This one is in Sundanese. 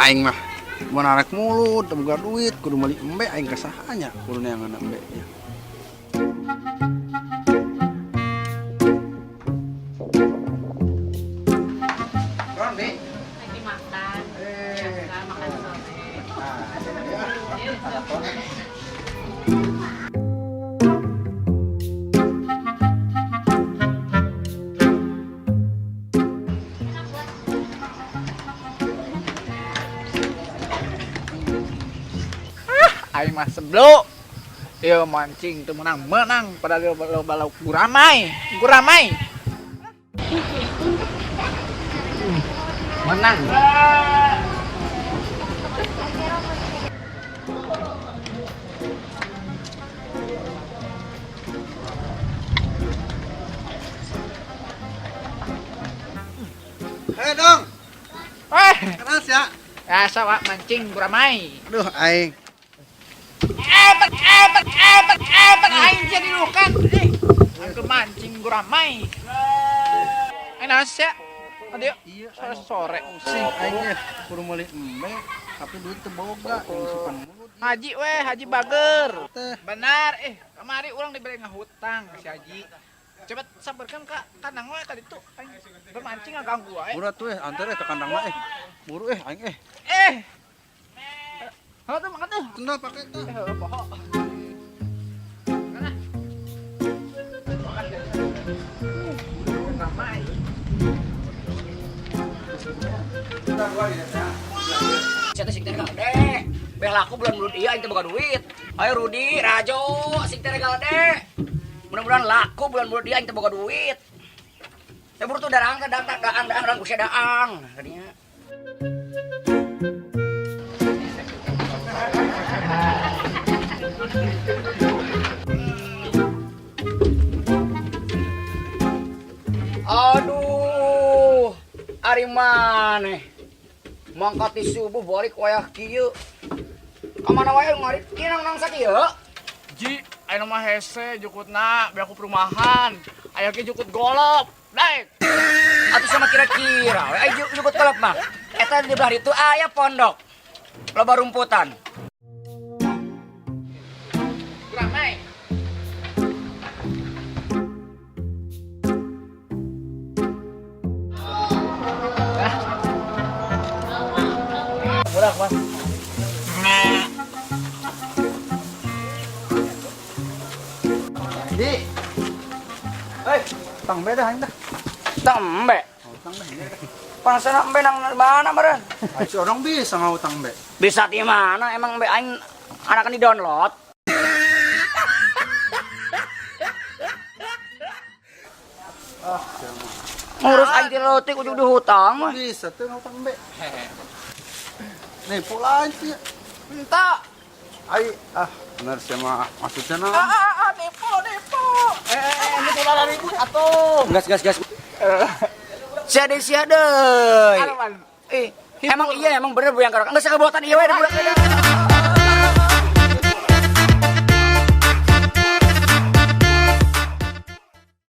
Aing mah menarik mulut, teu boga duit, kudu meuli embe aing ka saha nya, kudu neangan embe nya. Ron, Bi. Lagi makan. Biasa makan sore. Ah, ya. Aing mah sebelum Yo mancing tuh menang menang pada loba lauk guramai guramai menang. Eh, dong. Eh, Keras ya. biasa Wak, mancing guramai. Aduh, aing. Eh, aing jadi lukan. Eh, aing mancing guramai. Eh, nasi ya. Aduh, Iya, sore sore. Pusing aing nya kudu meuli embe, tapi duit teu boga, yang simpan mulut. Haji weh, Haji bager. Teh. Benar, eh kemari orang diberi ngahutang si Haji. Cepet sabarkan ka kandang we ka ditu. Aing bermancing ngaganggu wae. Buru atuh eh, antar eh ke kandang mah eh. Buru eh aing eh. Eh. Halo tuh makan tuh. Sendal pake tah. Eh, heuh, poho. Mana? Ramai. Sia teh sing teh gede. Beh laku bulan bulan iya aing teh boga duit. Ayo Rudi, Rajo, sing teh gede. Mudah-mudahan laku bulan bulan dia aing teh boga duit. Teh buru tuh darang teh daang daang daang daang kusia daang. Kadinya. Aduh, ari maneh. Mangkat di subuh balik wayah kieu. Kamana wae ngarit kieu nang sakieu? Ji, ayeuna mah hese jukutna beak ku perumahan. Aya ge jukut golop. Daek. Atuh sama kira-kira we aya jukut golop mah. Eta di belah ditu aya pondok. Loba rumputan. Ramai. Murah, Mas. Di. Eh, tang beda aing dah. Tembe. Utang dah ini. Pangsana embe nang mana meureun? Ai si orang bisa ngahutang be. Bisa di mana emang embe aing anakan di download. Ah, siapa. Ngurus aing ti leutik ujung di hutang mah. Bisa tuh ngahutang be. Nih pulang sih. Minta. Ai, ah, bener sih mah maksudnya Ah, nah. ah, ah, depo, depo. Eh, ini ulah ribut atuh. Gas gas gas. Sia deui sia deui. Aduh, Man. Eh, emang iya emang bener bu yang karok. Enggak sakabotan ieu we budak.